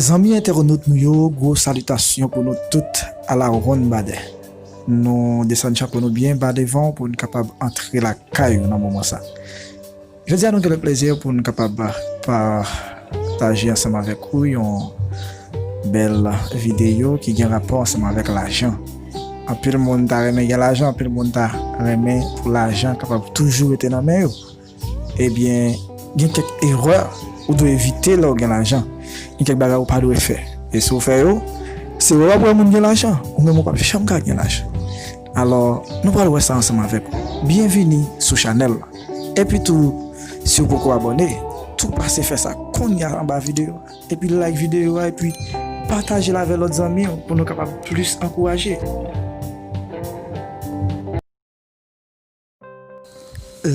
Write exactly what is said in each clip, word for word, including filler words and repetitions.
Zanmi entènot nou yo, gwo salitasyon pou nou tout a la wonn badè. Nou desann chapo nou byen ba devan pou n kapab antre lakay ou nan moman sa. Jodi a nou gen le plezi pou n kapab pataje ansanm avèk ou yon bèl videyo ki gen rapò ansanm avèk lajan. Anpil moun ta renmen gen lajan, anpil moun ta renmen pou lajan kapab toujou rete nan men yo. Ebyen, gen kèk erè ou dwe evite lè w gen lajan. Gen kèk bagay ou pa dwe fè. E si w fè yo, se wè w ap wè moun gen lajan, ou menm ou p ap janm ka gen lajan. Alò, nou pral wè sa ansanm avèk ou. Byenvini sou chanèl la. Epi tou, si w poko abòne, tou pase fè sa kounye a anba videyo a. Epi like videyo a, epi pataje l avè lòt zanmi w pou nou kapab plis ankouraje.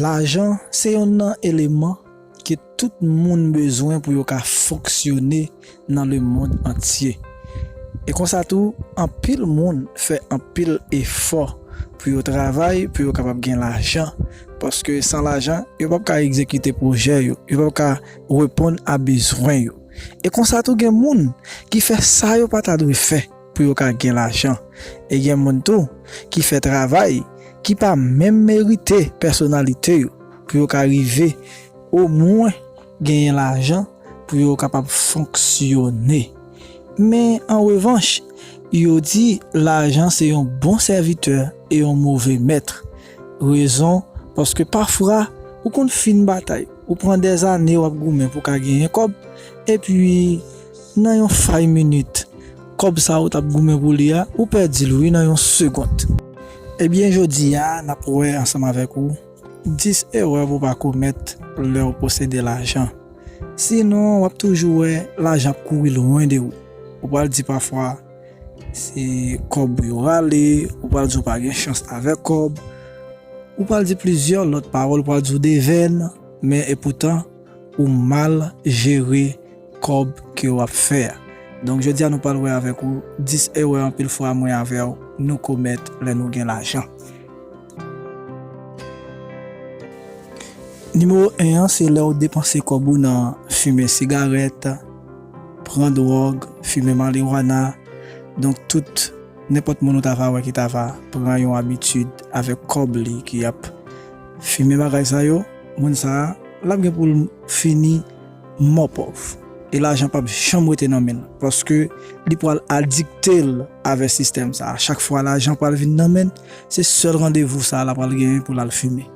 Lajan se yonn nan eleman ke tout moun bezwen pou yo ka fonksyone nan lemonn antye. E konsa tou, anpil moun fè anpil efò pou yo travay, pou yo kapab gen lajan, paske san lajan, yo p ap ka egzekite pwojè yo, yo p ap ka reponn a bezwen yo. E konsa tou, gen moun ki fè sa yo pa ta dwe fè pou yo ka gen lajan. E gen moun tou ki fè travay ki pa menm merite pèsonalite yo pou yo ka rive omwen genyen lajan pou yo kapab fonksyone. Men an revanch, yo di lajan se yon bon sèvitè e yon move mèt. Rezon, paske pafwa, ou konn fin batay, ou pran dèzane w ap goumen pou ka genyen kòb, epi nan yon fay minit, kòb sa ou t ap goumen pou li a, ou pèdi l wi nan yon segond. Ebyen, jodi a, n ap wè ansanm avèk ou dis erè pou w pa komèt lè w posede lajan. Sinon, w ap toujou wè lajan ap kouri lwen de ou. Ou pral di pafwa, se kòb ou yo rale, ou pral di w pa gen chans avèk kòb, ou pral di plizyè lòt pawòl, ou pral di w devèn, men epoutan, ou mal jere kòb ke w ap fè a. Donk, jodi a nou pral wè avèk ou dis erè anpil fwa mwen avè w nou komèt lè nou gen lajan. Nimewo en an, se lè w depanse kòb ou nan fimen sigarèt, pran dwòg, fimen mariwana. Donk, tout, nenpòt moun ou ta va wè ki ta va pran yon abitid avèk kòb li, ki ap fimen bagay sa yo, moun sa a, l ap gen pou l fini mò pòv. E lajan p ap janm rete nan men l, paske li pral adikte l avè sistèm sa a. Chak fwa lajan pral vin nan men l, se sèl randevou sa a l ap pral genyen pou l al fimen.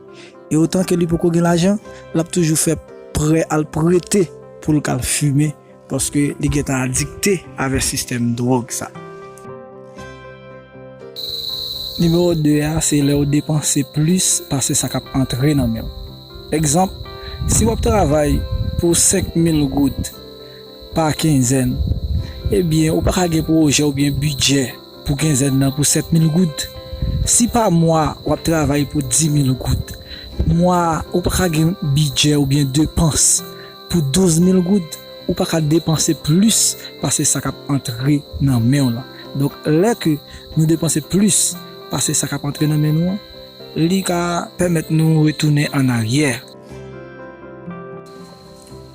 E otan ke li poko gen lajan, l ap toujou fè prè al prete pou l ka al fimen, paske li gentan adikte avè sistèm dwòg sa. Nimewo de a, se lè w depanse plis pase sa k ap antre nan men w. Egzanp, si w ap travay pou senk mil goud pa kenzèn, ebyen, ou pa ka gen pwojè oubyen bidjè pou kenzèn nan pou sèt mil goud. Si pa mwa w ap travay pou dis mil goud, mwa a, ou pa ka gen bidjè oubyen depans pou douz mil goud, ou pa ka depanse plis pase sa k ap antre nan men w lan. Donk, lè ke nou depanse plis pase sa k ap antre nan men nou an, li ka pèmèt nou retounen annaryè.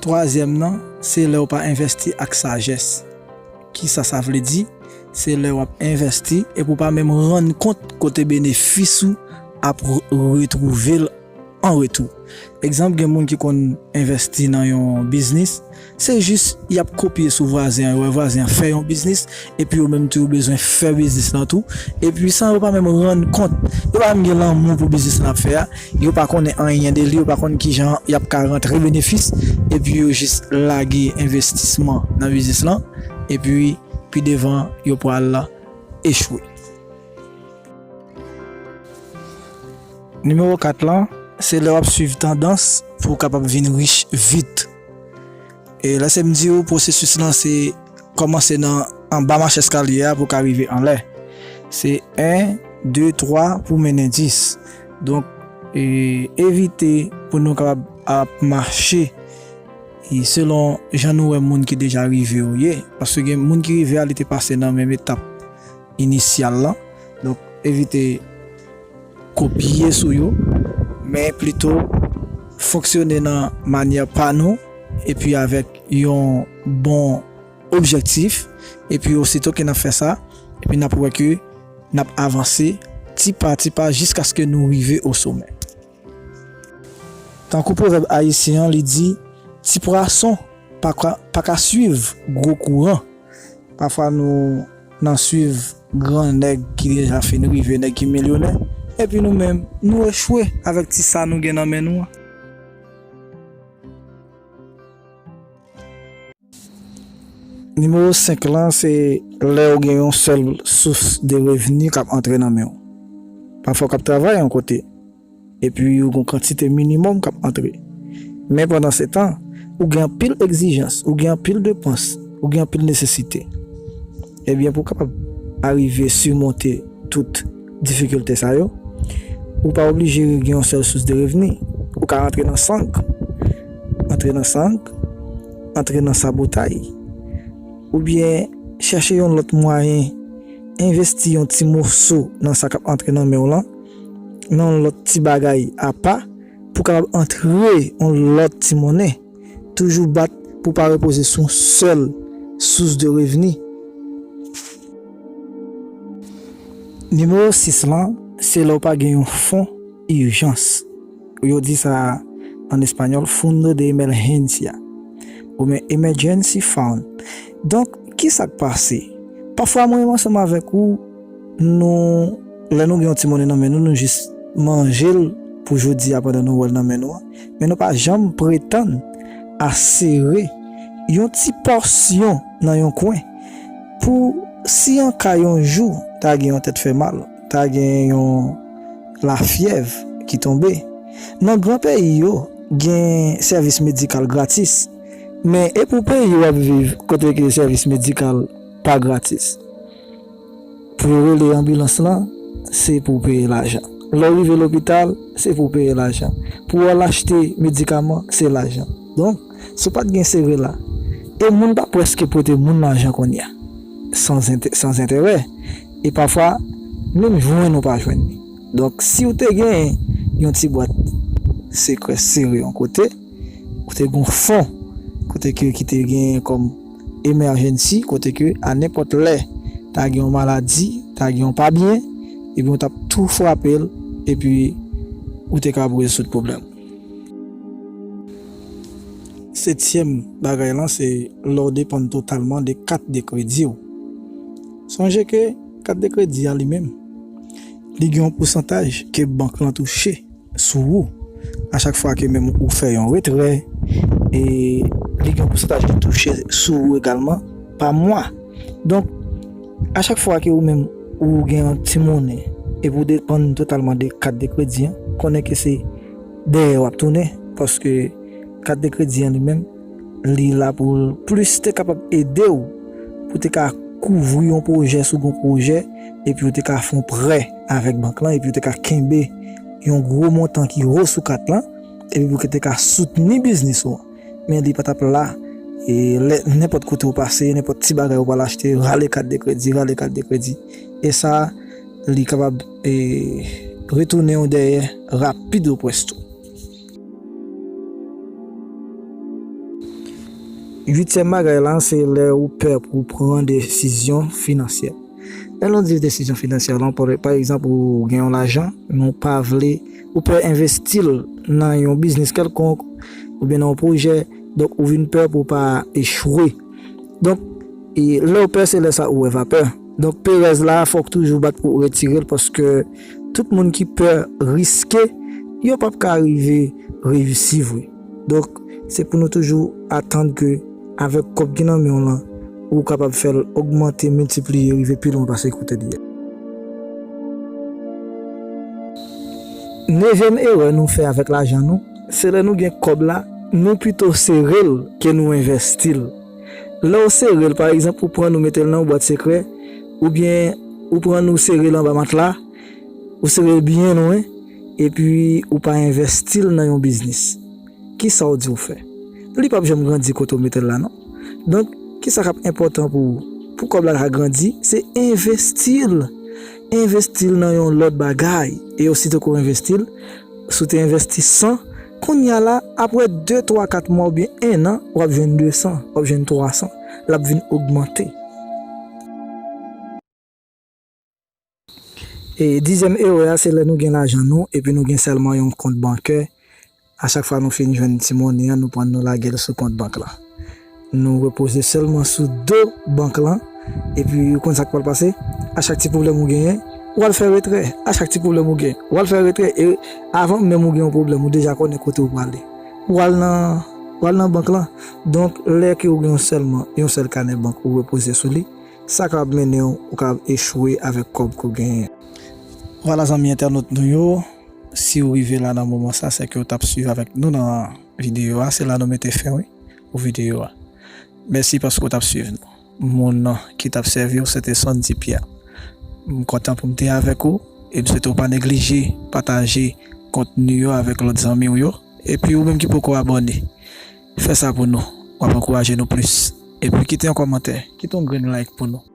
Twazyèm nan, se lè w pa envèsti ak sajès. Kisa sa vle di? Se lè w ap envèsti epi w pa menm rann kont kote benefis ou ap re-, retwouve l an retou. Egzanp, gen moun ki konn envèsti nan yon biznis, se jis y ap kopye sou vwazen an, yo wè vwazen an fè yon biznis, epi yo menm tou yo bezwen fè biznis lan tou, epi san yo pa menm rann kont, yo pa menm gen lanmou pou biznis lan ap fè a, yo pa konnen anyen de li, yo pa konn kijan y ap ka rantre benefis, epi yo jis lage envestisman nan biznis lan, epi pi devan yo pral echwe. Nimewo kat lan, se lè w ap swiv tandans pou w kapab vin rich vit. E lèse m di w, pwosesis lan se kòmanse nan anba mach eskalye a pou w ka rive anlè. Se en, de, twa pou mennen dis. Donk, e, evite pou nou kapab ap mache, e, selon jan nou wè moun ki deja rive yo ye. Paske gen moun ki rive a, li te pase nan menm etap inisyal lan. Donk, evite kopye sou yo, men plito fonksyone nan manyè pa nou, epi avèk yon bon objektif, epi osito ke n ap fè sa, epi n ap wè ke n ap avanse ti pa ti pa jiskaske nou rive o somè. Tankou pwovèb ayisyen an, li di, ti pwason pa ka, pa ka swiv gwo kouran. Pafwa nou nan swiv gran nèg ki deja fin rive, nèg ki milyonè, epi nou menm, nou echwe avèk ti sa nou gen nan men nou an. Nimewo senk lan, se lè ou gen yon sèl sous de revni k ap antre nan men w. Pafwa w k ap travay yon kote, epi ou gen yon kantite minimòm k ap antre. Men pandan se tan, ou gen anpil egzijans, ou gen anpil depans, ou gen anpil nesesite. Ebyen, pou w kapab arive simonte tout difikilte sa yo, ou pa oblije gen yon sèl sous de revni. Ou ka antre nan sang, antre nan sang, antre nan sabotay, oubyen chèche yon lòt mwayen, envesti yon ti moso nan sa k ap antre nan men w lan, nan yon lòt ti bagay apa, pou w kapab antre yon lòt ti monnen. Toujou bat pou w pa repoze sou yon sèl sous de revni. Nimewo sis lan, se lè w pa gen yon fon ijans. Yo di sa an espanyòl, fondo de emergencia, oubyen emergency fund. Donk, ki sa k pase? Pafwa, mwen menm ansanm avèk ou, nou, lè nou gen yon ti monnen nan men nou, nou jis manje l pou jodi a pandan nou wè l nan men nou an. Men nou pa janm pretann a sere yon ti pòsyon nan yon kwen pou si an ka yon jou ta gen yon tèt fè mal, ta gen yon lafyèv ki tonbe. Nan gran peyi yo, gen sèvis medikal gratis. Men e pou peyi w ap viv kote ke sèvis medikal pa gratis? Pou yo rele anbilans lan, se pou w peye lajan. Lè w rive lopital, se pou w peye lajan. Pou w al achte medikaman, se lajan. Donk, si w pa t gen sere la, e moun pa prèske pote moun lajan kounye a, san zente-, san enterè. E pafwa, menm jwenn ou pa jwenn li. Donk, si w te gen yon ti bwat sekrè sere yon kote, ou te gen yon fon kote ke, ki te gen kòm emergency, kote ke a nenpòt lè, ta gen yon maladi, ta gen yon pa byen, ebyen, ou t ap tou frape l, epi ou te ka rezoud pwoblèm. Setyèm bagay lan, se lè w depann totalman de kat de kredi w. Sonje ke kat de kredi a li menm, li gen yon pousantaj ke bank lan touche sou ou. A chak fwa ke menm ou fè yon retrè, e li gen yon pousantaj li touche sou ou egalman pa mwa. Donk, a chak fwa ke ou menm ou gen yon ti monnen, epi ou depann totalman de kat de kredi an, konnen ke se dèyè w ap tounen, paske kat de kredi an li menm, li la pou l plis te kapab ede w, pou te ka kouvri yon pwojè sou yon pwojè, epi ou te ka fè yon prè avèk bank lan, epi ou te ka kenbe yon gwo montan ki wo sou kat lan, epi pou te ka soutni biznis ou an. Men li pa t ap la, e lè, nenpòt kote w pase, nenpòt ti bagay ou pral achte, rale kat de kredi, rale kat de kredi. E sa, li kapab, e, retounen w dèyè rapid ou prèsto. Uityèm bagay la, se lè ou pè pou w pran desizyon finansyèl. Lè nou di desizyon finansyèl, pa, pa egzanp, ou gen yon lajan, men ou pa vle, ou pè envesti l nan yon biznis kèlkonk, oubyen nan yon pwojè, donk ou vin pè pou w pa echwe. Donk, e lè w pè, se lè sa ou wè vapè. Donk, perèz la, fòk toujou bat pou w retire l, paske tout moun ki pè riske, yo p ap ka rive reyisi vre. Donk, se pou nou toujou atann ke avèk kòb ki nan men w lan, ou kapab fè l ogmante, miltipliye, rive pi lwen pase kote li ye. Nevyèm erè nou fè avèk lajan nou, se lè nou gen kòb la, nou pito sere l ke nou envèsti l. Lè w sere l, pa egzanp, ou pran l ou mete l nan yon bwat sekrè, oubyen ou pran l ou sere l anba matla, ou sere l byen lwen, epi ou pa envèsti l nan yon biznis. Kisa w di w fè? Li p ap janm grandi kote w mete l la, non. Donk, kisa k ap enpòtan pou ou? Pou kòb la ka grandi, se envesti l. Envesti l nan yon lòt bagay. E osito ke w envesti l, si w te envesti san, kounye a la, apre de, twa, kat mwa oubyen en an, w ap jwenn de san, w ap jwenn twa san. l ap vin ogmante. E dizyèm erè a, se lè nou gen lajan nou, epi nou gen sèlman yon kont bankè. A chak fwa nou fin jwenn ti monnen an, nou pran nou lage l sou kont bank lan. Nou repoze sèlman sou do bank lan, epi ou konn sa k pral pase? A chak ti pwoblèm ou genyen, w al fè retrè. A chak ti pwoblèm ou gen, w al fè retrè. E avan menm ou gen yon pwoblèm, ou deja konnen kote ou prale. W al nan, w al nan bank lan. Donk, lè ke ou gen yon sèlman, yon sèl kanè bank ou repoze sou li, sa kapab mennen w, ou kapab echwe avèk kòb ke w genyen. Vwala, zanmi entènot nou yo, si w rive la nan moman sa, se ke w t ap swiv avèk nou nan videyo a. Se la nou mete fen, wi, pou videyo a. Mèsi paske w t ap swiv nou. Moun ki t ap sèvi w, se te Sondy Pierre. M kontan pou m te avèk ou, e m swete w pa neglije pataje kontni yo avèk lòt zanmi w yo. Epi ou menm ki poko abòne, fè sa pou nou. W ap ankouraje nou plis. Epi kite yon kòmantè, kite yon grenn like pou nou.